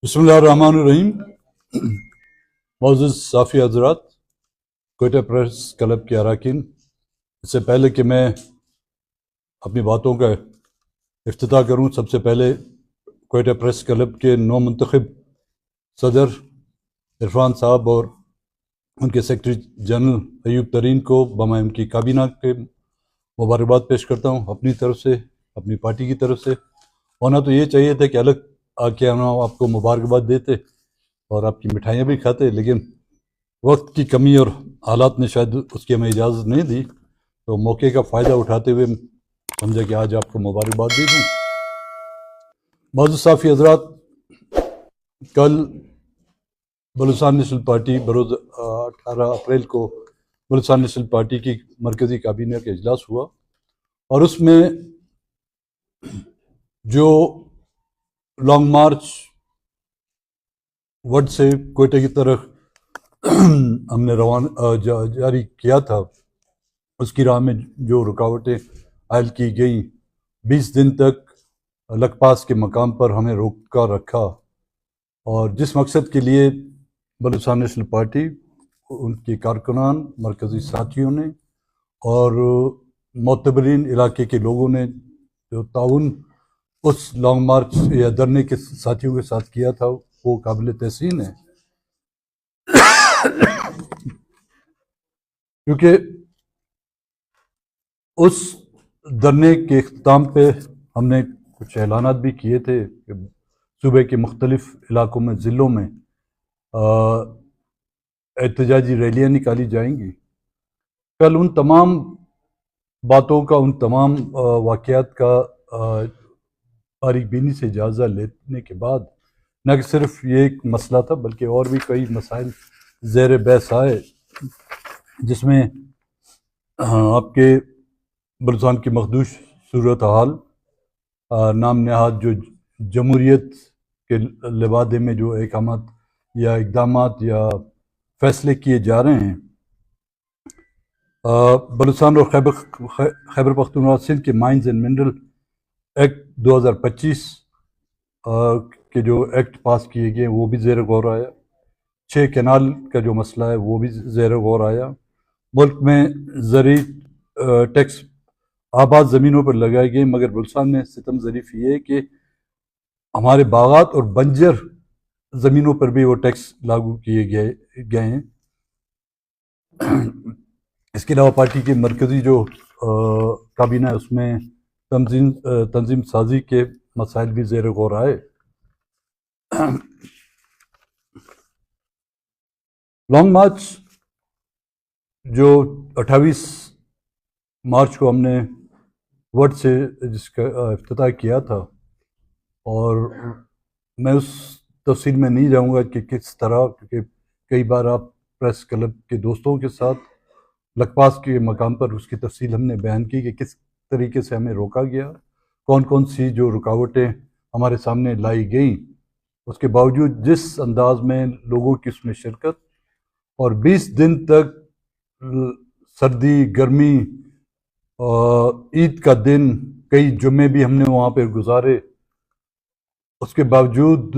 بسم اللہ الرحمن الرحیم۔ معزز صحافی حضرات، کوئٹہ پریس کلب کے اراکین، اس سے پہلے کہ میں اپنی باتوں کا افتتاح کروں، سب سے پہلے کوئٹہ پریس کلب کے نو منتخب صدر عرفان صاحب اور ان کے سیکرٹری جنرل ایوب ترین کو بمائے ان کی کابینہ کے مبارکباد پیش کرتا ہوں اپنی طرف سے، اپنی پارٹی کی طرف سے۔ ہونا تو یہ چاہیے تھا کہ الگ آ کے ہم آپ کو مبارکباد دیتے اور آپ کی مٹھائیاں بھی کھاتے، لیکن وقت کی کمی اور حالات نے شاید اس کی ہمیں اجازت نہیں دی، تو موقع کا فائدہ اٹھاتے ہوئے سمجھا کہ آج آپ کو مبارکباد دے دوں۔ معزز صحافی حضرات، کل بلوچستان نیشنل پارٹی بروز، آ، اٹھارہ اپریل کو بلوچستان نیشنل پارٹی کی مرکزی کابینہ کا اجلاس ہوا اور اس میں جو لانگ مارچ وڈ سے کوئٹہ کی طرف ہم نے روان، آ، جا-، جاری کیا تھا، اس کی راہ میں جو رکاوٹیں حائل کی گئیں، بیس دن تک لکھ پاس کے مقام پر ہمیں روکا رکھا۔ اور جس مقصد کے لیے بلوچستان نیشنل پارٹی، ان کے کارکنان، مرکزی ساتھیوں نے اور معتبرین علاقے کے لوگوں نے جو تعاون اس لانگ مارچ یا دھرنے کے ساتھیوں کے ساتھ کیا تھا، وہ قابل تحسین ہے۔ کیونکہ اس دھرنے کے اختتام پہ ہم نے کچھ اعلانات بھی کیے تھے کہ صوبے کے مختلف علاقوں میں، ضلعوں میں، آ، احتجاجی ریلیاں نکالی جائیں گی۔ کل ان تمام باتوں کا، ان تمام، آ، واقعات کا، آ، باریک بینی سے جائزہ لینے کے بعد نہ کہ صرف یہ ایک مسئلہ تھا، بلکہ اور بھی کئی مسائل زیر بحث آئے، جس میں، آ، آپ کے بلوچستان کی مخدوش صورتحال، آ، نام نہاد جو جمہوریت کے لبادے میں جو احکامات یا اقدامات یا فیصلے کیے جا رہے ہیں، آ، بلوچستان اور خیبر، خیبر پختونخوا سندھ کے مائنز اینڈ منرل ایکٹ دو ہزار پچیس، آ، کے جو ایکٹ پاس کیے گئے ہیں، وہ بھی زیر غور آیا۔ چھ کینال کا جو مسئلہ ہے، وہ بھی زیر غور آیا۔ ملک میں زرعی، آ، ٹیکس آباد زمینوں پر لگائے گئے، مگر بلوچستان میں ستم ظریف یہ ہے کہ ہمارے باغات اور بنجر زمینوں پر بھی وہ ٹیکس لاگو کیے گئے، گئے ہیں۔ اس کے علاوہ پارٹی کے مرکزی جو، آ، کابینہ ہے، اس میں تنظیم، آ، تنظیم سازی کے مسائل بھی زیر غور آئے۔ لانگ مارچ جو اٹھائیس مارچ کو ہم نے وڈ سے جس کا، آ، افتتاح کیا تھا، اور میں اس تفصیل میں نہیں جاؤں گا کہ کس طرح، کیونکہ کئی بار آپ پریس کلب کے دوستوں کے ساتھ لکھ پاس کے مقام پر اس کی تفصیل ہم نے بیان کی کہ کس طریقے سے ہمیں روکا گیا، کون کون سی جو رکاوٹیں ہمارے سامنے لائی گئیں، اس کے باوجود جس انداز میں لوگوں کی اس میں شرکت اور بیس دن تک سردی، گرمی، آ، عید کا دن، کئی جمعے بھی ہم نے وہاں پہ گزارے، اس کے باوجود،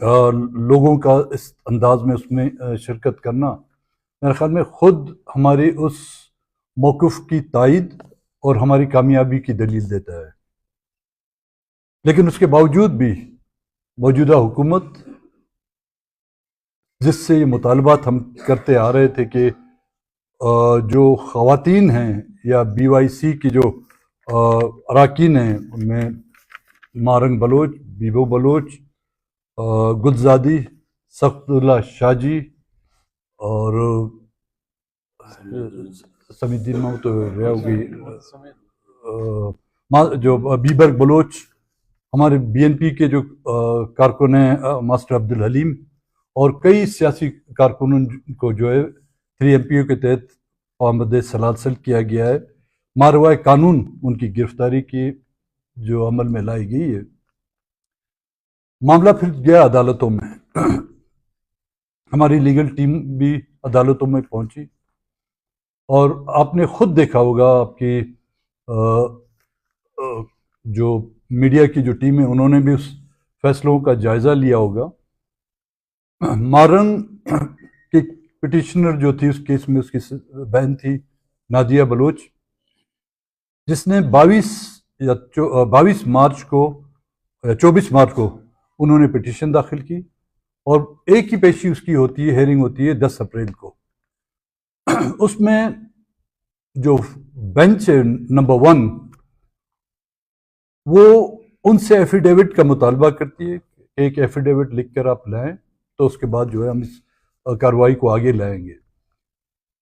آ، لوگوں کا اس انداز میں اس میں، آ، شرکت کرنا، میرے خیال میں خود ہمارے اس موقف کی تائید اور ہماری کامیابی کی دلیل دیتا ہے۔ لیکن اس کے باوجود بھی موجودہ حکومت، جس سے یہ مطالبات ہم کرتے آ رہے تھے کہ، آ، جو خواتین ہیں یا بی وائی سی کی جو، آ، اراکین ہیں، ان میں ماہ رنگ بلوچ، بیبو بلوچ، آ، گلزادی، سخت اللہ شاہ جی اور سمیع الدین، ما تو رہا ہوگی، آ، ما-، جو بیبرگ بلوچ، ہمارے بی این پی کے جو، آ، کارکن ہیں، آ، ماسٹر عبدالحلیم اور کئی سیاسی کارکنوں کو جو ہے تھری ایم پی او کے تحت پابند سلاسل کیا گیا ہے۔ ماروائے قانون ان کی گرفتاری کی جو عمل میں لائی گئی ہے۔ معاملہ پھر گیا عدالتوں میں۔ ہماری لیگل ٹیم بھی عدالتوں میں پہنچی اور آپ نے خود دیکھا ہوگا، آپ کی، آ، آ، جو میڈیا کی جو ٹیم ہے، انہوں نے بھی اس فیصلوں کا جائزہ لیا ہوگا۔ مارن کے پٹیشنر جو تھی اس کیس میں، اس کی س-، بہن تھی نادیہ بلوچ، جس نے بائیس یا چو-، آ، بائیس مارچ کو، آ، چوبیس مارچ کو انہوں نے پٹیشن داخل کی، اور ایک ہی پیشی اس کی ہوتی ہے، ہیئرنگ ہوتی ہے دس اپریل کو۔ اس میں جو بینچ ہے نمبر ون، وہ ان سے ایفیڈیوٹ کا مطالبہ کرتی ہے کہ ایک ایفیڈیوٹ لکھ کر آپ لائیں، تو اس کے بعد جو ہے ہم اس، آ، کارروائی کو آگے لائیں گے۔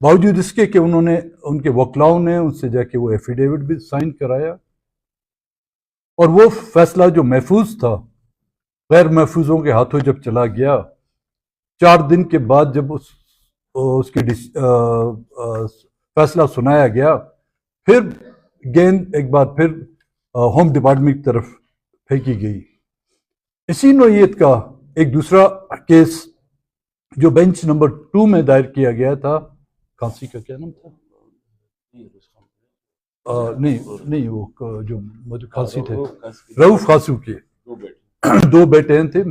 باوجود اس کے کہ انہوں نے، ان کے وکلاؤں نے ان سے جا کے وہ ایفیڈیوٹ بھی سائن کرایا، اور وہ فیصلہ جو محفوظ تھا، غیر محفوظوں کے ہاتھوں جب چلا گیا، چار دن کے بعد جب اس، اس کی ڈس-، آ، آ، فیصلہ سنایا گیا، پھر گیند ایک بار پھر، آ، ہوم ڈپارٹمنٹ کی طرف پھینکی گئی۔ اسی نوعیت کا ایک دوسرا کیس جو بینچ نمبر ٹو میں دائر کیا گیا تھا، کھانسی کا کیا نام تھا؟ آ، نہیں، نہیں، وہ ک-، جو مجھے کھانسی تھے، رؤف خاصو کے دو بیٹے ہیں تھے،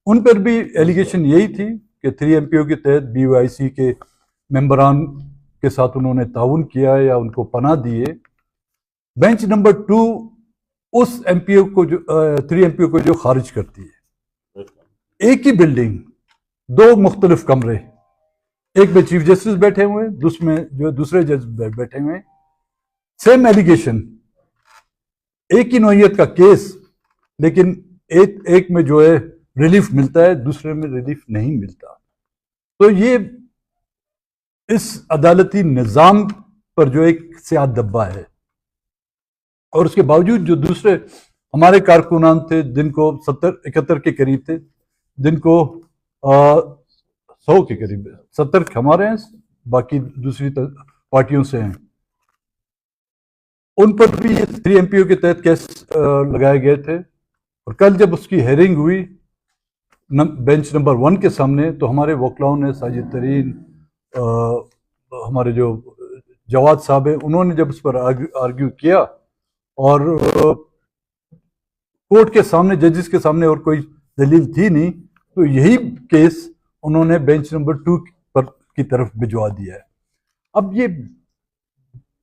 ان پر بھی ایلیگیشن یہی تھی کہ تھری ایم پی او کے تحت بی وائی سی کے ممبران کے ساتھ انہوں نے تعاون کیا یا ان کو پناہ دیے۔ بینچ نمبر ٹو اس ایم پی او کو جو، آ، تھری ایم پی او کو جو خارج کرتی ہے، ایک ہی بلڈنگ، دو مختلف کمرے، ایک میں چیف جسٹس بیٹھے ہوئے ہیں، دوسرے میں جو دوسرے جج بے-، بیٹھے ہوئے ہیں، سیم ایلیگیشن، ایک ہی نوعیت کا کیس، لیکن ایک، ایک میں جو ہے ریلیف ملتا ہے، دوسرے میں ریلیف نہیں ملتا۔ تو یہ اس عدالتی نظام پر جو ایک سیاہ دھبا ہے، اور اس کے باوجود جو دوسرے ہمارے کارکنان تھے، جن کو ستر، اکہتر کے قریب تھے، جن کو، آ، سو کے قریب، ستر ہمارے ہیں، باقی دوسری ت-، پارٹیوں سے ہیں، ان پر بھی یہ تھری ایم پی او کے تحت کیس، آ، لگائے گئے تھے۔ اور کل جب اس کی ہیئرنگ ہوئی نم-، بینچ نمبر ون کے سامنے، تو ہمارے وکلاؤں نے، ساجد ترین، آ، ہمارے جو جواد صاحب ہیں، انہوں نے جب اس پر آرگ-، آرگیو کیا اور، آ، کورٹ کے سامنے، ججز کے سامنے اور کوئی دلیل تھی نہیں، تو یہی کیس انہوں نے بینچ نمبر ٹو پر، کی طرف بھجوا دیا ہے۔ اب یہ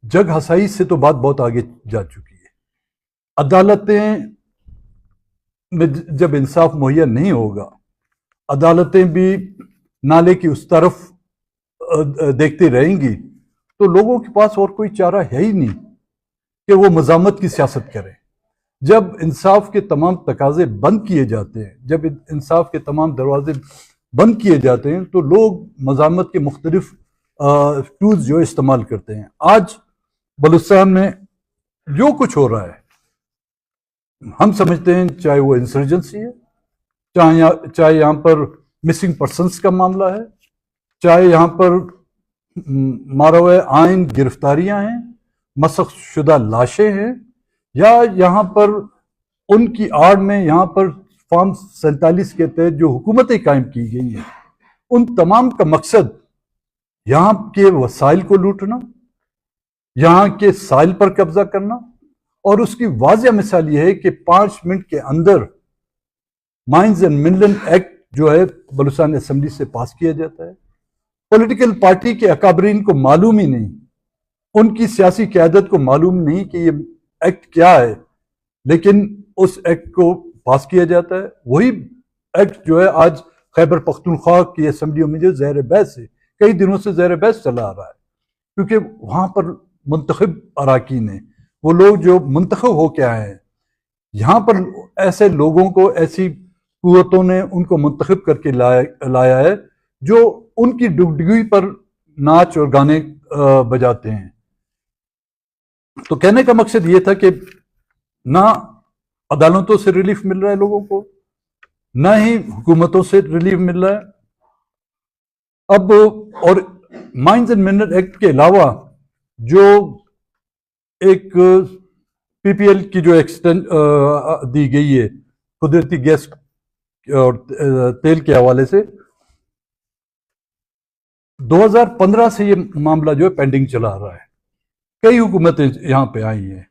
جگ ہسائی سے تو بات بہت آگے جا چکی ہے۔ عدالتیں میں ج-، جب انصاف مہیا نہیں ہوگا، عدالتیں بھی نالے کی اس طرف، آ، آ، دیکھتی رہیں گی، تو لوگوں کے پاس اور کوئی چارہ ہے ہی نہیں کہ وہ مزاحمت کی سیاست کریں۔ جب انصاف کے تمام تقاضے بند کیے جاتے ہیں، جب ان-، انصاف کے تمام دروازے بند کیے جاتے ہیں، تو لوگ مزاحمت کے مختلف، آ، ٹولز جو استعمال کرتے ہیں۔ آج بلوچستان میں جو کچھ ہو رہا ہے، ہم سمجھتے ہیں، چاہے وہ انسرجنسی ہے، چاہے یہاں، چاہے یہاں پر مسنگ پرسنز کا معاملہ ہے، چاہے یہاں پر، م، ماروئے آئین گرفتاریاں ہیں، مسخ شدہ لاشیں ہیں، یا یہاں پر ان کی آڑ میں یہاں پر فارم سینتالیس کے تحت جو حکومتیں قائم کی گئی ہیں، ان تمام کا مقصد یہاں کے وسائل کو لوٹنا، یہاں کے سائل پر قبضہ کرنا، اور اس کی واضح مثال یہ ہے کہ پانچ منٹ کے اندر مائنز اینڈ منرل ایکٹ جو ہے بلوچستان اسمبلی سے پاس کیا جاتا ہے۔ پولیٹیکل پارٹی کے اکابرین کو معلوم ہی نہیں، ان کی سیاسی قیادت کو معلوم نہیں کہ یہ ایکٹ کیا ہے، لیکن اس ایکٹ کو پاس کیا جاتا ہے۔ وہی ایکٹ جو ہے آج خیبر پختونخوا کی اسمبلیوں میں جو زیر بحث ہے، کئی دنوں سے زیر بحث چلا آ رہا ہے، کیونکہ وہاں پر منتخب اراکین ہیں، وہ لوگ جو منتخب ہو کے آئے ہیں، یہاں پر ایسے لوگوں کو، ایسی قوتوں نے ان کو منتخب کر کے لایا، لایا ہے، جو ان کی ڈگڈگی پر ناچ اور گانے، آ، بجاتے ہیں۔ تو کہنے کا مقصد یہ تھا کہ نہ عدالتوں سے ریلیف مل رہا ہے لوگوں کو، نہ ہی حکومتوں سے ریلیف مل رہا ہے۔ اب اور مائنز اینڈ منرل ایکٹ کے علاوہ جو ایک پی پی ایل کی جو ایکسٹینڈ، آ، دی گئی ہے قدرتی گیس اور، آ، تیل کے حوالے سے، دو ہزار پندرہ سے یہ معاملہ جو ہے پینڈنگ چلا آ رہا ہے۔ کئی حکومتیں یہاں پہ آئی ہیں،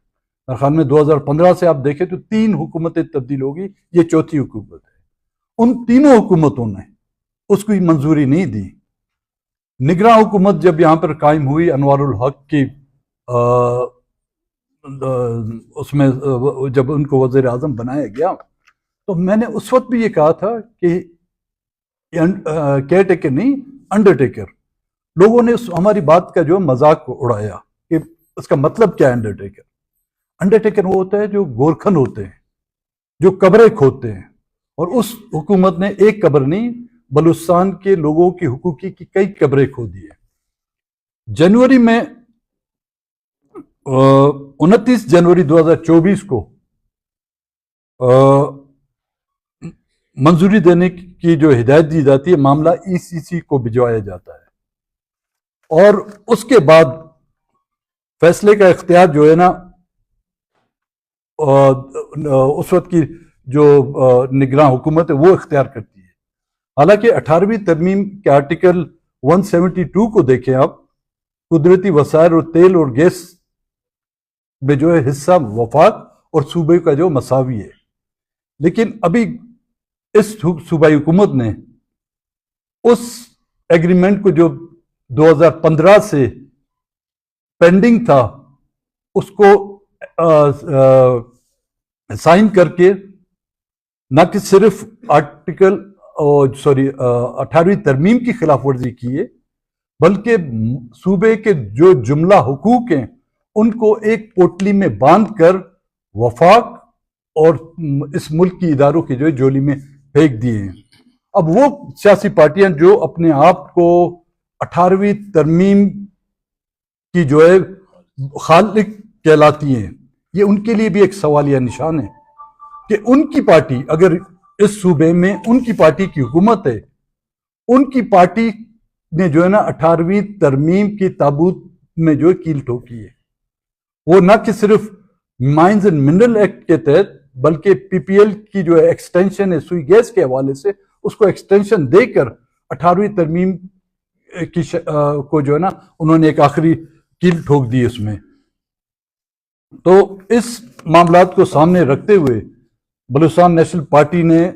میرے خیال میں دو ہزار پندرہ سے آپ دیکھیں تو تین حکومتیں تبدیل ہوگی، یہ چوتھی حکومت ہے۔ ان تینوں حکومتوں نے اس کو منظوری نہیں دی۔ نگراں حکومت جب یہاں پر قائم ہوئی، انوار الحق کی، آ، آ، اس میں، آ، جب ان کو وزیر اعظم بنایا گیا تو میں نے اس وقت بھی یہ کہا تھا کہ کیئر ٹیکر نہیں، انڈر ٹیکر۔ لوگوں نے اس ہماری بات کا جو مذاق اڑایا کہ اس کا مطلب کیا ہے انڈر ٹیکر۔ انڈر ٹیکر وہ ہوتا ہے جو گورکھن ہوتے ہیں، جو قبریں کھودتے ہیں، اور اس حکومت نے ایک قبر نہیں، بلوچستان کے لوگوں کی حقوقی کی کئی قبریں کھو دی ہے۔ جنوری میں، انتیس جنوری دو ہزار چوبیس کو منظوری دینے کی جو ہدایت دی جاتی ہے، معاملہ ای سی سی کو بھجوایا جاتا ہے، اور اس کے بعد فیصلے کا اختیار جو ہے نا، اس وقت کی جو نگراں حکومت ہے وہ اختیار کرتی ہے۔ حالانکہ اٹھارہویں ترمیم کے آرٹیکل ون سیونٹی ٹو کو دیکھیں آپ، قدرتی وسائل اور تیل اور گیس میں جو ہے حصہ وفاق اور صوبے کا جو مساوی ہے، لیکن ابھی اس صوبائی حکومت نے اس ایگریمنٹ کو جو دو ہزار پندرہ سے پینڈنگ تھا، اس کو سائن کر کے نہ کہ صرف آرٹیکل، سوری، اٹھارہویں ترمیم کی خلاف ورزی کی ہے، بلکہ صوبے کے جو جملہ حقوق ہیں ان کو ایک پوٹلی میں باندھ کر وفاق اور اس ملک کی اداروں کے جو ہے جھولی میں پھینک دیے ہیں۔ اب وہ سیاسی پارٹیاں جو اپنے آپ کو اٹھارہویں ترمیم کی جو ہے خالق کہلاتی ہیں، یہ ان کے لیے بھی ایک سوالیہ نشان ہے کہ ان کی پارٹی، اگر اس صوبے میں ان کی پارٹی کی حکومت ہے، ان کی پارٹی نے جو ہے نا اٹھارہویں ترمیم کی تابوت میں جو ہے کیل ٹھوکی ہے۔ وہ نہ کہ صرف مائنز اینڈ منرل ایکٹ کے تحت، بلکہ پی پی ایل کی جو ایکسٹینشن ہے سوئی گیس کے حوالے سے، اس کو ایکسٹینشن دے کر اٹھارہویں ترمیم کی ش-، آ، کو جو ہے نا، انہوں نے ایک آخری کیل ٹھوک دی اس میں۔ تو اس معاملات کو سامنے رکھتے ہوئے بلوچستان نیشنل پارٹی نے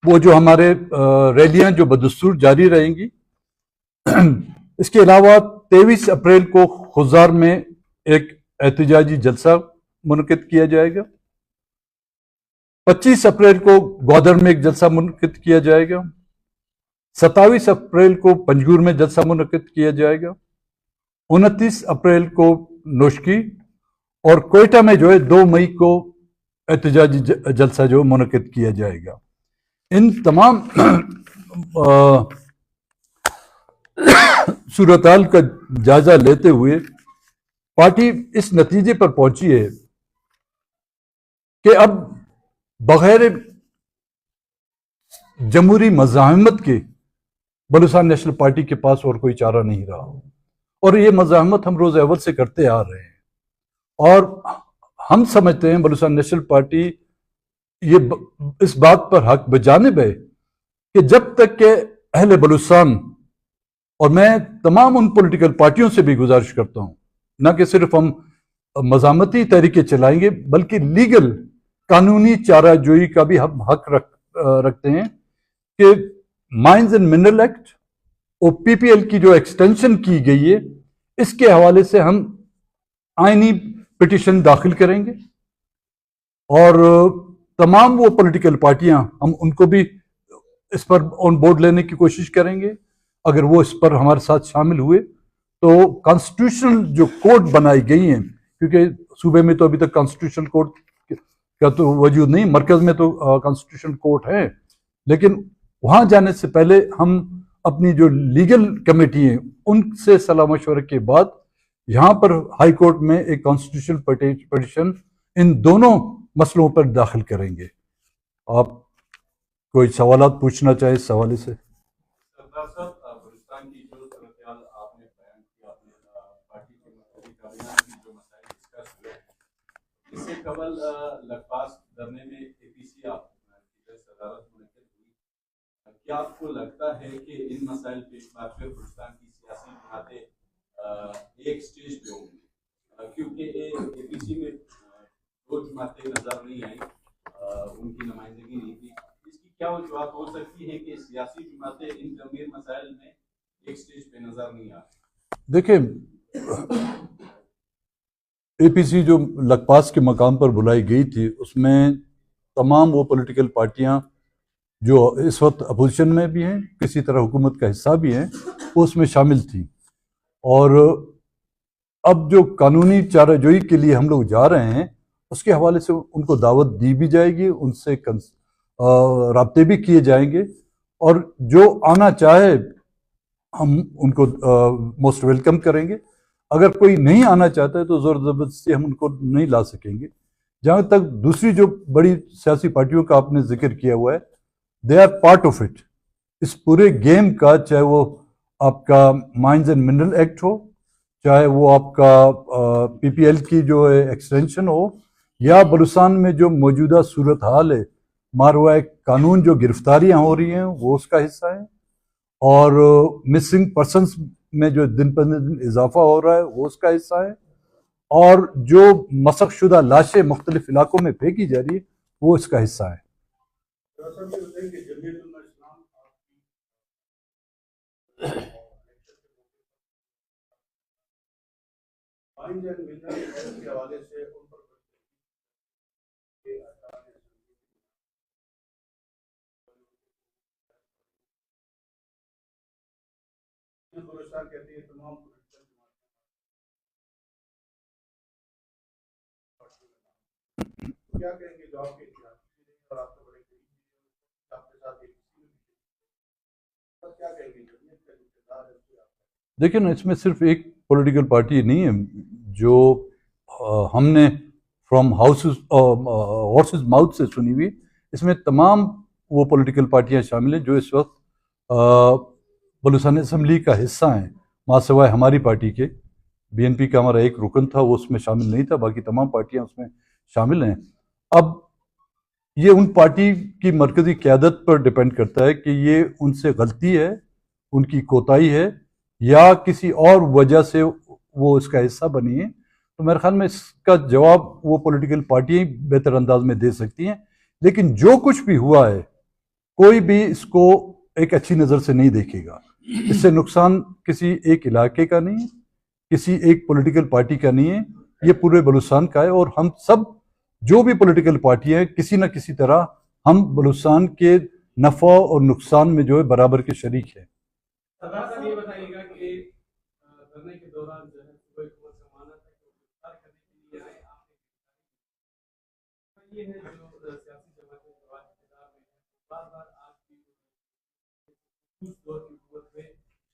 وہ جو ہمارے، آ، ریلیاں جو بدستور جاری رہیں گی، اس کے علاوہ تیئیس اپریل کو خضدار میں ایک احتجاجی جلسہ منعقد کیا جائے گا۔ پچیس اپریل کو گوادر میں ایک جلسہ منعقد کیا جائے گا۔ ستائیس اپریل کو پنجگور میں جلسہ منعقد کیا جائے گا۔ انتیس اپریل کو نوشکی اور کوئٹہ میں جو ہے دو مئی کو احتجاجی ج-، جلسہ جو منعقد کیا جائے گا۔ ان تمام، آ، صورتحال کا جائزہ لیتے ہوئے پارٹی اس نتیجے پر پہنچی ہے کہ اب بغیر جمہوری مزاحمت کے بلوچستان نیشنل پارٹی کے پاس اور کوئی چارہ نہیں رہا، اور یہ مزاحمت ہم روز اول سے کرتے آ رہے ہیں۔ اور ہم سمجھتے ہیں بلوچستان نیشنل پارٹی یہ ب-، اس بات پر حق بجانب ہے کہ جب تک کہ اہل بلوچستان، اور میں تمام ان پولیٹیکل پارٹیوں سے بھی گزارش کرتا ہوں، نہ کہ صرف ہم مزاحمتی تحریکیں چلائیں گے، بلکہ لیگل، قانونی چارہ جوئی کا بھی ہم حق رکھ-، آ، رکھتے ہیں کہ مائنز اینڈ منرل ایکٹ اور پی پی ایل کی جو ایکسٹینشن کی گئی ہے، اس کے حوالے سے ہم آئینی پٹیشن داخل کریں گے۔ اور تمام وہ پولیٹیکل پارٹیاں، ہم ان کو بھی اس پر آن بورڈ لینے کی کوشش کریں گے۔ اگر وہ اس پر ہمارے ساتھ شامل ہوئے تو کانسٹیٹیوشنل جو کورٹ بنائی گئی ہیں، کیونکہ صوبے میں تو ابھی تک کانسٹیٹیوشنل کورٹ کا تو وجود نہیں، مرکز میں تو، آ، کانسٹیٹیوشنل کورٹ ہے، لیکن وہاں جانے سے پہلے ہم اپنی جو لیگل کمیٹی ہیں ان سے صلاح مشورے کے بعد یہاں پر ہائی کورٹ میں ایک کانسٹیٹیوشنل پٹی-، پٹیشن ان دونوں مسئلوں پر داخل کریں گے۔ آپ کوئی سوالات پوچھنا چاہیں اس حوالے سے؟ سردار صاحب، آ، بلوچستان کی جو صورتحال آپ نے بیان کی، آپ نے، آ، پارٹی کے مختلف کابینہ کی جو مسائل ڈسکس ہوئے، اس سے قبل، آ، لکھپاس دھرنے میں اے پی سی آپ، آ، کی صدارت منعقد ہوئی۔ کیا آپ کو لگتا ہے کہ ان مسائل پیش بات پہ بلوچستان کی سیاسی جماعتیں، آ، ایک سٹیج پہ ہوں گی؟ کیونکہ اے پی سی میں دو جماعتیں نظر نہیں آئیں، ان کی نمائندگی نہیں تھی۔ اس کی کیا وجوہات ہو سکتی ہیں کہ سیاسی جماعتیں ان گمبھیر مسائل میں ایک سٹیج پہ نظر نہیں آ؟ دیکھیں، اے پی سی جو لکپاس کے مقام پر بلائی گئی تھی، اس میں تمام وہ پولیٹیکل پارٹیاں جو اس وقت اپوزیشن میں بھی ہیں، کسی طرح حکومت کا حصہ بھی ہیں، وہ اس میں شامل تھیں۔ اور اب جو قانونی چارہ جوئی کے لیے ہم لوگ جا رہے ہیں، اس کے حوالے سے ان کو دعوت دی بھی جائے گی، ان سے کنس-، آ، رابطے بھی کیے جائیں گے، اور جو آنا چاہے ہم ان کو، آ، موسٹ ویلکم کریں گے۔ اگر کوئی نہیں آنا چاہتا ہے تو زور زبردستی ہم ان کو نہیں لا سکیں گے۔ جہاں تک دوسری جو بڑی سیاسی پارٹیوں کا آپ نے ذکر کیا ہوا ہے، they are part of it۔ اس پورے گیم کا، چاہے وہ آپ کا مائنز اینڈ منرل ایکٹ ہو، چاہے وہ آپ کا پی پی ایل کی جو ہے ایکسٹینشن ہو، یا بلوچستان میں جو موجودہ صورتحال ہے، ماروائے قانون جو گرفتاریاں ہو رہی ہیں، وہ اس کا حصہ ہے، اور مسنگ پرسنز میں جو دن پر دن اضافہ ہو رہا ہے، وہ اس کا حصہ ہے، اور جو مسخ شدہ لاشیں مختلف علاقوں میں پھینکی جا رہی ہے، وہ اس کا حصہ ہے۔ ڈاکٹر صاحب، یہ بتائیں کہ جمعیت علماء اسلام آپ کی مائنز اینڈ منرل ایکٹ کے حوالے سے ان پر بلوچستان کہتے ہیں تمام پولیٹیکل جماعتیں، کیا کہیں گے جو آپ کے اور آپ کے بڑے قریبی ہیں، آپ کے ساتھ ایک، کیا کہیں گے؟ جمعیت کا جو کردار ہے، اس پہ آپ کا؟ دیکھیں نا، اس میں صرف ایک پولیٹیکل پارٹی نہیں ہے۔ جو، آ، ہم نے فرام ہارسز ماؤتھ سے سنی ہوئی، اس میں تمام وہ پولیٹیکل پارٹیاں شامل ہیں جو اس وقت، آ، بلوچستان اسمبلی کا حصہ ہیں، ماسوائے ہماری پارٹی کے۔ بی این پی کا ہمارا ایک رکن تھا، وہ اس میں شامل نہیں تھا، باقی تمام پارٹیاں اس میں شامل ہیں۔ اب یہ ان پارٹی کی مرکزی قیادت پر ڈیپینڈ کرتا ہے کہ یہ ان سے غلطی ہے، ان کی کوتاہی ہے، یا کسی اور وجہ سے وہ اس کا حصہ بنی ہے۔ تو میرے خیال میں اس کا جواب وہ پولیٹیکل پارٹیاں ہی بہتر انداز میں دے سکتی ہیں۔ لیکن جو کچھ بھی ہوا ہے، کوئی بھی اس کو ایک اچھی نظر سے نہیں دیکھے گا۔ اس سے نقصان کسی ایک علاقے کا نہیں ہے، کسی ایک پولیٹیکل پارٹی کا نہیں ہے، یہ پورے بلوچستان کا ہے۔ اور ہم سب جو بھی پولیٹیکل پارٹی ہیں، کسی نہ کسی طرح ہم بلوچستان کے نفع اور نقصان میں جو ہے برابر کے شریک ہیں۔ سردار صاحب، یہ بتائیے گا کہ، آ، دھرنے کے دوران جو ہے صوبائی حکومت کا ماننا تھا کہ وہ گرفتار کرنے کے لیے آئے، آپ نے یہ ہے جو، آ، سیاسی جماعتیں جو آج اقتدار میں ہیں، بار بار آپ کی اس دور کی حکومت میں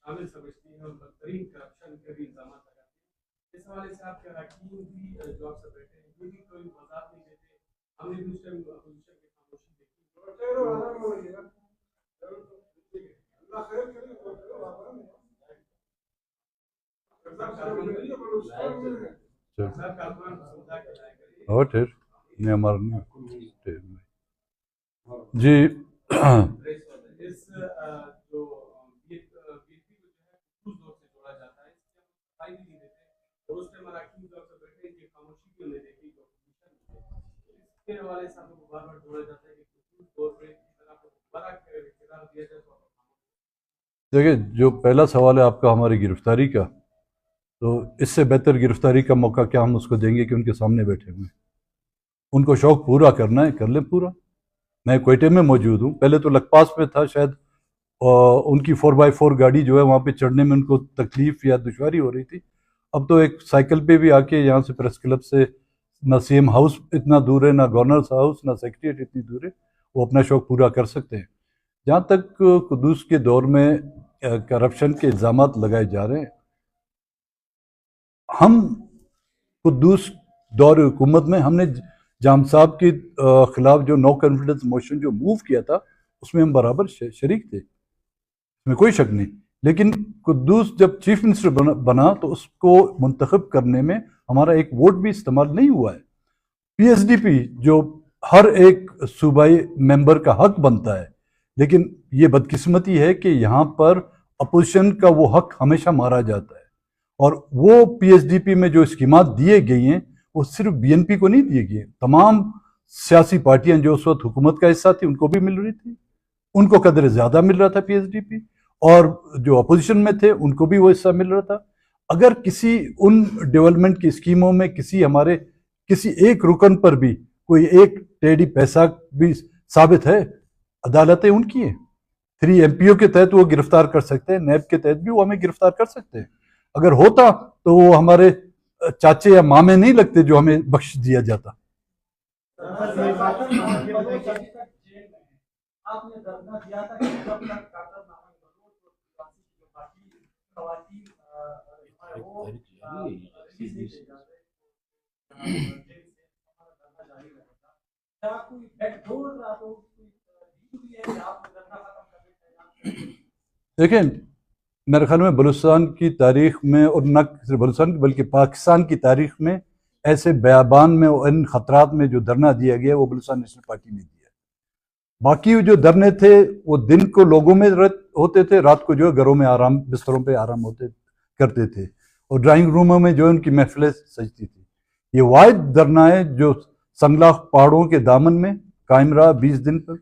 شامل سمجھتی ہیں اور بدترین کرپشن کے بھی الزامات لگاتی ہیں۔ اس حوالے سے آپ کے اراکین بھی، آ، جو آپ سے بیٹھے ہیں، یہ بھی کوئی وضاحت نہیں دیتے۔ ہم نے بھی اس ٹائم اپوزیشن کی خاموشی دیکھی۔ چل۔ اور ٹھیک، نہیں، ہمارا نہیں۔ ٹھیک۔ جی۔ دیکھیں، جو پہلا سوال ہے آپ کا ہماری گرفتاری کا، تو اس سے بہتر گرفتاری کا موقع کیا ہم اس کو دیں گے کہ ان کے سامنے بیٹھے ہوئے ہیں؟ ان کو شوق پورا کرنا ہے، کر لیں پورا۔ میں کوئٹے میں موجود ہوں، پہلے تو لکپاس میں تھا، شاید، آ، ان کی فور بائی فور گاڑی جو ہے وہاں پہ چڑھنے میں ان کو تکلیف یا دشواری ہو رہی تھی۔ اب تو ایک سائیکل پہ بھی آ کے یہاں سے پریس کلب سے، نہ سی ایم ہاؤس اتنا دور ہے، نہ گورنر ہاؤس، نہ سیکرٹریٹ اتنی دور ہے، وہ اپنا شوق پورا کر سکتے ہیں۔ جہاں تک قدوس کے دور میں، آ، کرپشن کے الزامات لگائے جا رہے ہیں، ہم قدوس دور حکومت میں ہم نے جام صاحب کے، آ، خلاف جو نو کانفیڈنس موشن جو موو کیا تھا، اس میں ہم برابر ش-، شریک تھے، اس میں کوئی شک نہیں۔ لیکن قدوس جب چیف منسٹر بنا، بنا تو اس کو منتخب کرنے میں ہمارا ایک ووٹ بھی استعمال نہیں ہوا ہے۔ پی ایس ڈی پی جو ہر ایک صوبائی ممبر کا حق بنتا ہے، لیکن یہ بدقسمتی ہے کہ یہاں پر اپوزیشن کا وہ حق ہمیشہ مارا جاتا ہے۔ اور وہ پی ایس ڈی پی میں جو اسکیمات دیے گئی ہیں، وہ صرف بی این پی کو نہیں دیے گئے، تمام سیاسی پارٹیاں جو اس وقت حکومت کا حصہ تھی، ان کو بھی مل رہی تھی، ان کو قدر زیادہ مل رہا تھا پی ایس ڈی پی، اور جو اپوزیشن میں تھے، ان کو بھی وہ حصہ مل رہا تھا۔ اگر کسی ان ڈیولپمنٹ کی اسکیموں میں کسی ہمارے، کسی ایک رکن پر بھی کوئی ایک ٹیڈی پیسہ بھی ثابت ہے، عدالتیں ان کی ہیں۔ تھری ایم پی او کے تحت وہ گرفتار کر سکتے ہیں، نیب کے تحت بھی وہ ہمیں گرفتار کر سکتے ہیں۔ اگر ہوتا تو وہ ہمارے چاچے یا مامے نہیں لگتے جو ہمیں بخش دیا جاتا۔ دیکھیں، میرے خیال میں بلوچستان کی تاریخ میں، اور نہ صرف بلوچستان کی بلکہ پاکستان کی تاریخ میں، ایسے بیابان میں اور ان خطرات میں جو دھرنا دیا گیا، وہ بلوچستان نیشنل پارٹی نے دیا۔ باقی جو دھرنے تھے، وہ دن کو لوگوں میں رت-، ہوتے تھے، رات کو جو ہے گھروں میں آرام، بستروں پہ آرام ہوتے، کرتے تھے، اور ڈرائنگ روموں میں جو ہے ان کی محفلیں سجتی تھی۔ یہ واحد دھرنا ہے جو سنگلاخ پہاڑوں کے دامن میں قائم رہا بیس دن پر۔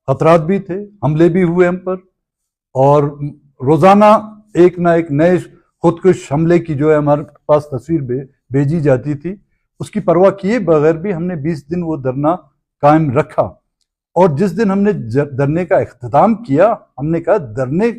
خطرات بھی تھے، حملے بھی ہوئے ہم پر، اور روزانہ ایک نہ ایک نئے خودکش حملے کی جو ہے ہمارے پاس تصویر بھے-، بھیجی جاتی تھی۔ اس کی پرواہ کیے بغیر بھی ہم نے بیس دن وہ دھرنا قائم رکھا، اور جس دن ہم نے ج-، دھرنے کا اختتام کیا، ہم نے کہا، دھرنے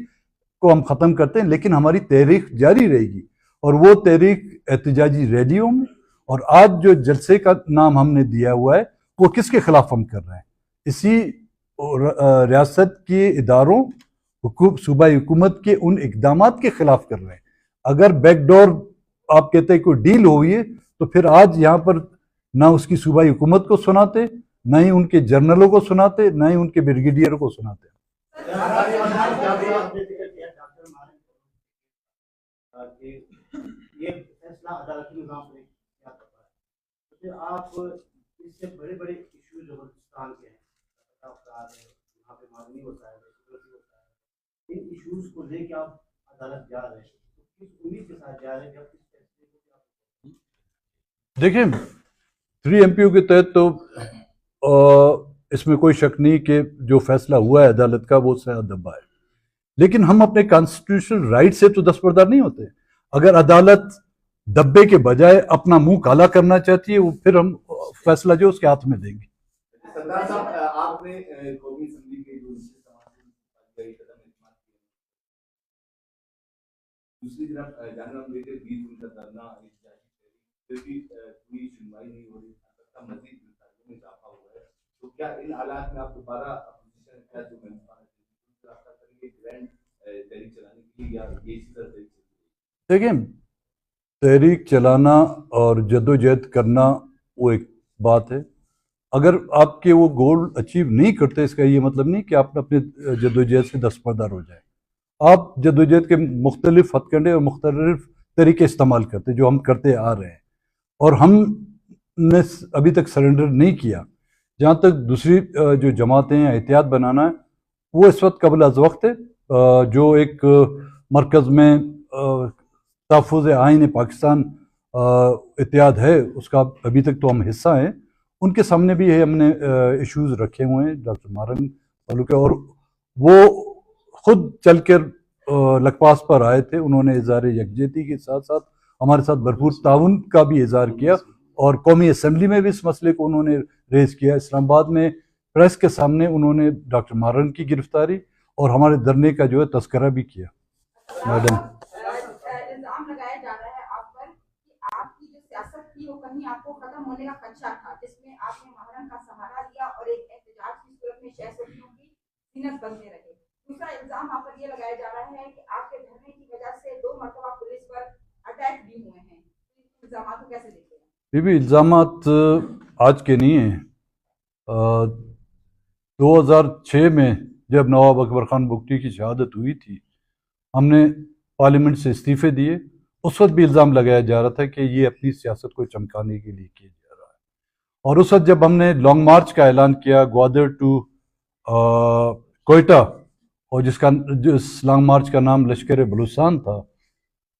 کو ہم ختم کرتے ہیں، لیکن ہماری تحریک جاری رہے گی، اور وہ تحریک احتجاجی ریلیوں میں، اور آج جو جلسے کا نام ہم نے دیا ہوا ہے، وہ کس کے خلاف ہم کر رہے ہیں؟ اسی ر-، ریاست کے اداروں، حکوم-، صوبائی حکومت کے ان اقدامات کے خلاف کر رہے ہیں۔ اگر بیک ڈور آپ کہتے ہیں کوئی ڈیل ہوئی ہے، تو پھر آج یہاں پر نہ اس کی صوبائی حکومت کو سناتے، نہ ہی ان کے جنرلوں کو سناتے، نہ ہی ان کے بریگیڈیئر کو سناتے۔ کہ یہ فیصلہ عدالتی نظام پر کیا کرتا ہے؟ تو پھر آپ اس سے بڑے بڑے ایشوز جو بلوچستان کے ہیں، افراد ہے، وہاں پہ معدنی وسائل ہے، قدرتی وسائل ہے، ان ایشوز کو لے کے آپ عدالت جا رہے ہیں، تو کس امید کے ساتھ جا رہے ہیں کہ آپ اس فیصلے کو کیا؟ دیکھیں، تھری ایم پی او کے تحت تو، آ، اس میں کوئی شک نہیں کہ جو فیصلہ ہوا ہے عدالت کا، وہ سیاہ دھبا ہے، لیکن ہم اپنے کانسٹیٹیوشنل رائٹ سے تو دستبردار نہیں ہوتے۔ اگر عدالت دھبے کے بجائے اپنا منہ کالا کرنا چاہتی ہے، وہ پھر ہم فیصلہ جو اس کے ہاتھ میں دیں گے۔ سردار صاحب، آپ نے، آ، قومی اسمبلی کے جو نیچے سماج کے قدم اعتماد کیے، دوسری طرف، آ، جنرل امبیڈکر بیس دن کا دھرنا، احتجاجی تحریک، پھر بھی، آ، کوئی سنوائی نہیں ہو رہی، البتہ مزید گرفتاریوں میں اضافہ ہوا ہے۔ تو کیا ان حالات میں آپ دوبارہ اپوزیشن کا جو ممبر ہے، ان سے رابطہ کریں گے گرینڈ، آ، تحریک چلانے کے لیے، یا یہ اسی طرح تحریک چلتی رہے گی؟ دیکھیں، تحریک چلانا اور جدوجہد کرنا وہ ایک بات ہے۔ اگر آپ کے وہ گول اچیو نہیں کرتے، اس کا یہ مطلب نہیں کہ آپ اپنے جدوجہد سے دستبردار ہو جائیں۔ آپ جدوجہد کے مختلف ہتھکنڈے اور مختلف طریقے استعمال کرتے، جو ہم کرتے آ رہے ہیں، اور ہم نے س-، ابھی تک سرنڈر نہیں کیا۔ جہاں تک دوسری، آ، جو جماعتیں ہیں، احتیاط بنانا ہے، وہ اس وقت قبل از وقت ہے۔ آ، جو ایک مرکز میں، آ، تحفظ آئین پاکستان، آ، اتحاد ہے، اس کا ابھی تک تو ہم حصہ ہیں۔ ان کے سامنے بھی یہ ہم نے، آ، ایشوز رکھے ہوئے ہیں ڈاکٹر ماہرنگ تعلق ہے، اور وہ خود چل کر، آ، لکپاس پر آئے تھے۔ انہوں نے اظہار یکجہتی کے ساتھ ساتھ ہمارے ساتھ بھرپور تعاون کا بھی اظہار کیا، اور قومی اسمبلی میں بھی اس مسئلے کو انہوں نے ریز کیا۔ اسلام آباد میں پریس کے سامنے انہوں نے ڈاکٹر ماہرنگ کی گرفتاری اور ہمارے دھرنے کا جو ہے تذکرہ بھی کیا۔ میڈم۔ الزام لگایا جا رہا ہے آپ پر کہ آپ کی جو سیاست تھی، وہ کہیں آپ کو ختم ہونے کا خدشہ تھا، جس میں آپ نے ماہرنگ کا سہارا لیا اور ایک احتجاج کی صورت میں شہزوریوں کی زینت بنتے رہے۔ دوسرا الزام آپ پر یہ لگایا جا رہا ہے کہ آپ کے دھرنے کی وجہ سے دو مرتبہ پولیس پر اٹیک بھی ہوئے ہیں۔ ان الزامات کو کیسے دیکھتے ہیں؟ یہ بھی الزامات آج کے نہیں ہیں۔ آ، دو ہزار چھ میں جب نواب اکبر خان بگٹی کی شہادت ہوئی تھی، ہم نے پارلیمنٹ سے استعفے دیے۔ اس وقت بھی الزام لگایا جا رہا تھا کہ یہ اپنی سیاست کو چمکانے کے لیے کیا جا رہا ہے۔ اور اس وقت جب ہم نے لانگ مارچ کا اعلان کیا گوادر ٹو، آ، کوئٹہ، اور جس کا، جس لانگ مارچ کا نام لشکر بلوچستان تھا،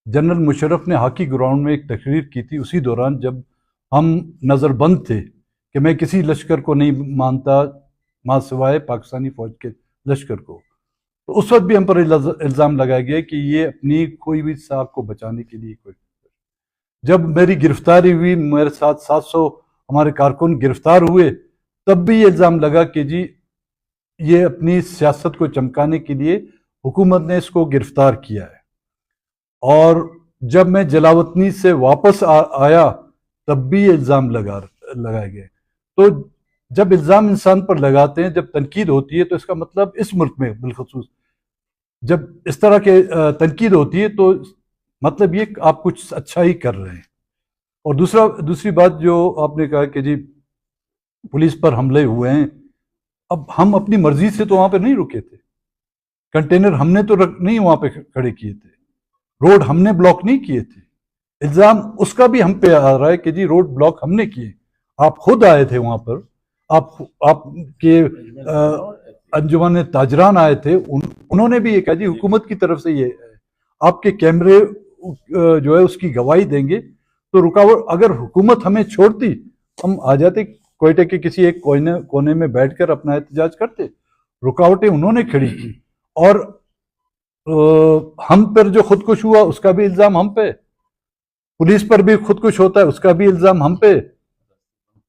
جنرل مشرف نے ہاکی گراؤنڈ میں ایک تقریر کی تھی، اسی دوران جب ہم نظر بند تھے کہ میں کسی لشکر کو نہیں مانتا ماں سوائے پاکستانی فوج کے لشکر کو، تو اس وقت بھی ہم پر الز-، الزام لگایا گیا کہ یہ اپنی کھوئی ہوئی ساکھ کو بچانے کے لیے کوئی جب میری گرفتاری ہوئی، میرے ساتھ سات سو ہمارے کارکن گرفتار ہوئے، تب بھی یہ الزام لگا کہ جی، یہ اپنی سیاست کو چمکانے کے لیے حکومت نے اس کو گرفتار کیا ہے۔ اور جب میں جلاوطنی سے واپس آ-، آیا، تب بھی یہ الزام لگا، لگائے گئے۔ تو جب الزام انسان پر لگاتے ہیں، جب تنقید ہوتی ہے، تو اس کا مطلب اس ملک میں بالخصوص جب اس طرح کے، آ، تنقید ہوتی ہے، تو مطلب یہ کہ آپ کچھ اچھا ہی کر رہے ہیں۔ اور دوسرا، دوسری بات جو آپ نے کہا کہ جی، پولیس پر حملے ہوئے ہیں، اب ہم اپنی مرضی سے تو وہاں پہ نہیں رکے تھے، کنٹینر ہم نے تو رکھ-، نہیں وہاں پہ کھڑے کیے تھے، روڈ ہم نے بلاک نہیں کیے تھے۔ الزام اس کا بھی ہم پہ آ رہا ہے کہ جی، روڈ بلاک ہم نے کیے، آپ خود آئے تھے وہاں پر، آپ، آپ کے، آ، انجمن تاجران آئے تھے، ان-، انہوں نے بھی یہ کہا جی، حکومت کی طرف سے یہ ہے۔ آپ کے کیمرے، آ، جو ہے، اس کی گواہی دیں گے۔ تو رکاوٹ، اگر حکومت ہمیں چھوڑتی، ہم آ جاتے کوئٹہ کے کسی ایک کونے، کونے میں بیٹھ کر اپنا احتجاج کرتے۔ رکاوٹیں انہوں نے کھڑی کی اور، آ، ہم پر جو خودکش ہوا، اس کا بھی الزام ہم پہ، پولیس پر بھی خودکش ہوتا ہے، اس کا بھی الزام ہم پہ۔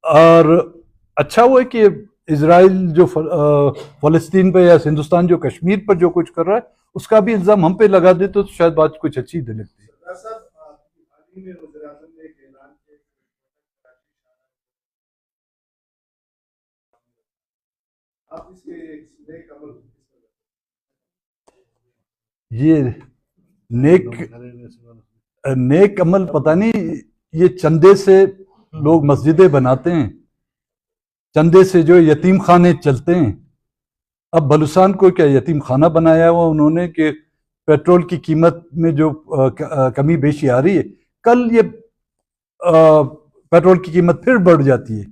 اور اچھا ہوا ہے کہ اسرائیل جو فل-، آ، فلسطین پہ یا ہندوستان جو کشمیر پر جو کچھ کر رہا ہے، اس کا بھی الزام ہم پہ لگا دے تو شاید بات کچھ اچھی دے لگتی۔ سردار صاحب، آ، حال ہی میں وزیر اعظم نے ایک اعلان کیا کہ آپ اس کے نیک عمل یہ نیک، نیک عمل پتہ نہیں، یہ چندے سے لوگ مسجدیں بناتے ہیں، چندے سے جو یتیم خانے چلتے ہیں۔ اب بلوچستان کو کیا یتیم خانہ بنایا ہوا انہوں نے کہ پیٹرول کی قیمت میں جو، آ، ک-، آ، کمی بیشی آ رہی ہے، کل یہ، آ، پیٹرول کی قیمت پھر بڑھ جاتی ہے،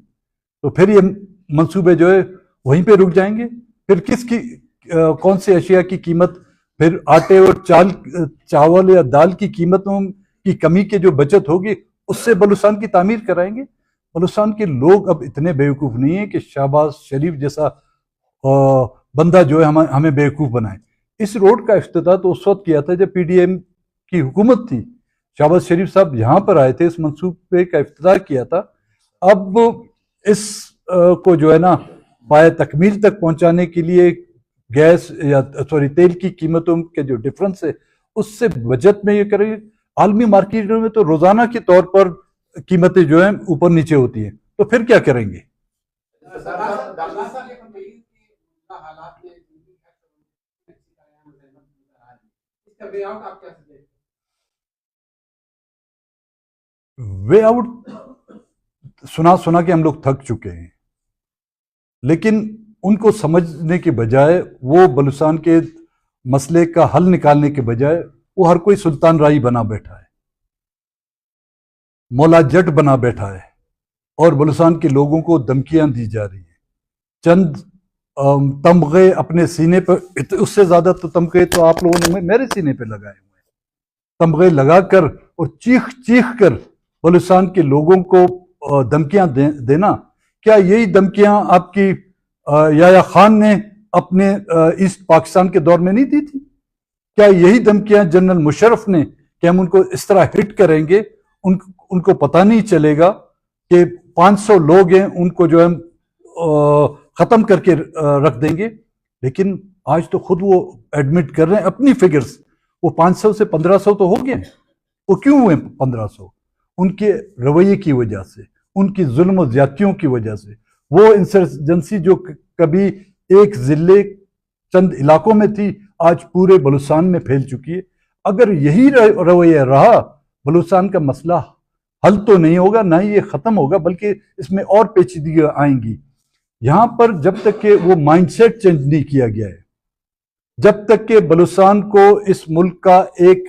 تو پھر یہ منصوبے جو ہے وہیں پہ رک جائیں گے۔ پھر کس کی، آ، کون سی اشیاء کی قیمت، پھر آٹے اور چال-، چاول یا دال کی قیمتوں کی کمی کے جو بچت ہوگی، اس سے بلوچستان کی تعمیر کرائیں گے؟ بلوچستان کے لوگ اب اتنے بیوقوف نہیں ہیں کہ شہباز شریف جیسا، آ، بندہ جو ہے ہمیں، ہمیں بیوقوف بنائے۔ اس روڈ کا افتتاح تو اس وقت کیا تھا جب پی ڈی ایم کی حکومت تھی، شہباز شریف صاحب یہاں پر آئے تھے، اس منصوبے کا افتتاح کیا تھا۔ اب اس، آ، کو جو ہے نا، پایہ تکمیل تک پہنچانے کے لیے گیس یا، سوری، تیل کی قیمتوں کے جو ڈفرنس ہے، اس سے بچت میں یہ کریں گے۔ عالمی مارکیٹوں میں تو روزانہ کے طور پر قیمتیں جو ہیں اوپر نیچے ہوتی ہیں، تو پھر کیا کریں گے؟ وے آؤٹ سنا سنا کے ہم لوگ تھک چکے ہیں، لیکن ان کو سمجھنے کے بجائے، وہ بلوچستان کے مسئلے کا حل نکالنے کے بجائے، وہ ہر کوئی سلطان راہی بنا بیٹھا ہے، مولا جٹ بنا بیٹھا ہے اور بلوچستان کے لوگوں کو دھمکیاں دی جا رہی ہیں۔ چند، ام، تمغے اپنے سینے پر، ات-، اس سے زیادہ تو تمغے تو آپ لوگوں نے مے-، میرے سینے پہ لگائے ہوئے ہیں۔ تمغے لگا کر اور چیخ چیخ کر بلوچستان کے لوگوں کو، آ، دھمکیاں دے-، دینا، کیا یہی دھمکیاں آپ کی، آ، یحییٰ خان نے اپنے، آ، ایسٹ پاکستان کے دور میں نہیں دی تھی؟ کیا یہی دھمکیاں جنرل مشرف نے کہ ہم ان کو اس طرح ہٹ کریں گے، ان، ان کو پتہ نہیں چلے گا کہ پانچ سو لوگ ہیں، ان کو جو ہے ہم، آ، ختم کر کے، آ، رکھ دیں گے؟ لیکن آج تو خود وہ ایڈمٹ کر رہے ہیں اپنی فگرز، وہ پانچ سو سے پندرہ سو تو ہو گئے ہیں۔ وہ کیوں ہوئے پندرہ سو؟ ان کے رویے کی وجہ سے، ان کی ظلم و زیادتیوں کی وجہ سے۔ وہ انسرجنسی جو ک-، کبھی ایک ضلع، چند علاقوں میں تھی، آج پورے بلوچستان میں پھیل چکی ہے۔ اگر یہی ر-، رویہ رہا، بلوچستان کا مسئلہ حل تو نہیں ہوگا، نہ ہی یہ ختم ہوگا، بلکہ اس میں اور پیچیدگیاں آئیں گی۔ یہاں پر جب تک کہ وہ مائنڈ سیٹ چینج نہیں کیا گیا ہے، جب تک کہ بلوچستان کو اس ملک کا ایک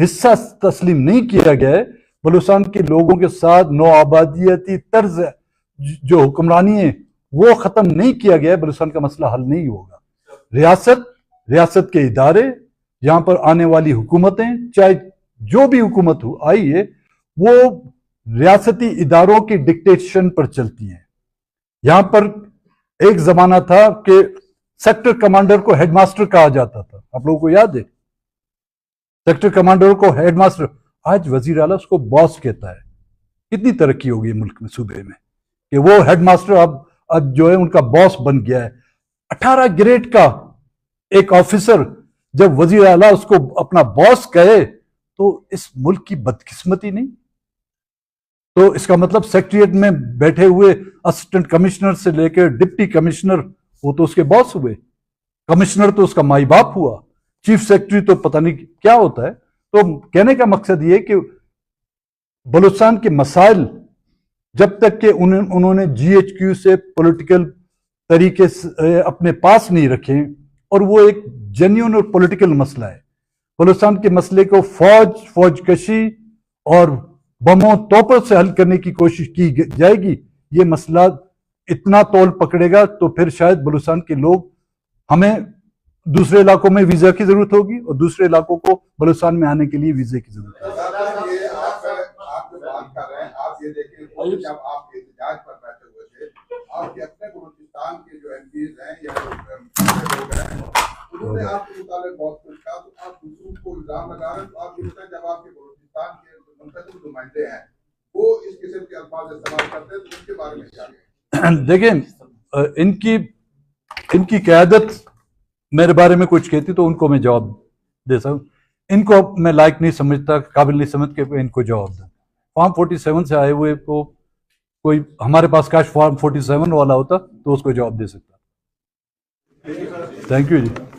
حصہ تسلیم نہیں کیا گیا ہے، بلوچستان کے لوگوں کے ساتھ نوآبادیاتی طرز جو حکمرانی ہے، وہ ختم نہیں کیا گیا ہے، بلوچستان کا مسئلہ حل نہیں ہوگا۔ ریاست، ریاست کے ادارے، یہاں پر آنے والی حکومتیں، چاہے جو بھی حکومت ہو آئی ہے، وہ ریاستی اداروں کی ڈکٹیشن پر چلتی ہیں۔ یہاں پر ایک زمانہ تھا کہ سیکٹر کمانڈر کو ہیڈ ماسٹر کہا جاتا تھا، آپ لوگوں کو یاد ہے؟ سیکٹر کمانڈر کو ہیڈ ماسٹر، آج وزیر اعلیٰ اس کو باس کہتا ہے۔ کتنی ترقی ہو گئی ملک میں، صوبے میں، کہ وہ ہیڈ ماسٹر اب اب جو ہے ان کا باس بن گیا ہے۔ اٹھارہ گریڈ کا ایک آفیسر جب وزیر اعلیٰ اس کو اپنا باس کہے تو اس ملک کی بدقسمتی نہیں؟ تو اس کا مطلب سیکریٹریٹ میں بیٹھے ہوئے اسسٹنٹ کمشنر سے لے کے ڈپٹی کمشنر، وہ تو اس کے باس ہوئے، کمشنر تو اس کا مائی باپ ہوا، چیف سیکریٹری تو پتہ نہیں کیا ہوتا ہے۔ تو کہنے کا مقصد یہ کہ بلوچستان کے مسائل جب تک کہ انہوں نے جی ایچ کیو سے پولیٹیکل طریقے سے اپنے پاس نہیں رکھے، اور وہ ایک جینیون اور پولیٹیکل مسئلہ ہے، بلوچستان کے مسئلے کو فوج، فوج کشی اور بموں توپوں سے حل کرنے کی کوشش کی جائے گی، یہ مسئلہ اتنا تول پکڑے گا تو پھر شاید بلوچستان کے لوگ، ہمیں دوسرے علاقوں میں ویزا کی ضرورت ہوگی اور دوسرے علاقوں کو بلوچستان میں آنے کے لیے ویزے کی ضرورت ہوگی۔ دیکھیں، ان کی ان کی قیادت میرے بارے میں کچھ کہتی تو ان کو میں جواب دے سکوں۔ ان کو میں لائق نہیں سمجھتا، قابل نہیں سمجھ کے ان کو جواب دوں۔ فارم فورٹی سیون سے آئے ہوئے کو کوئی ہمارے پاس کاش فارم فورٹی سیون والا ہوتا تو اس کو جواب دے سکتا۔ تھینک یو جی۔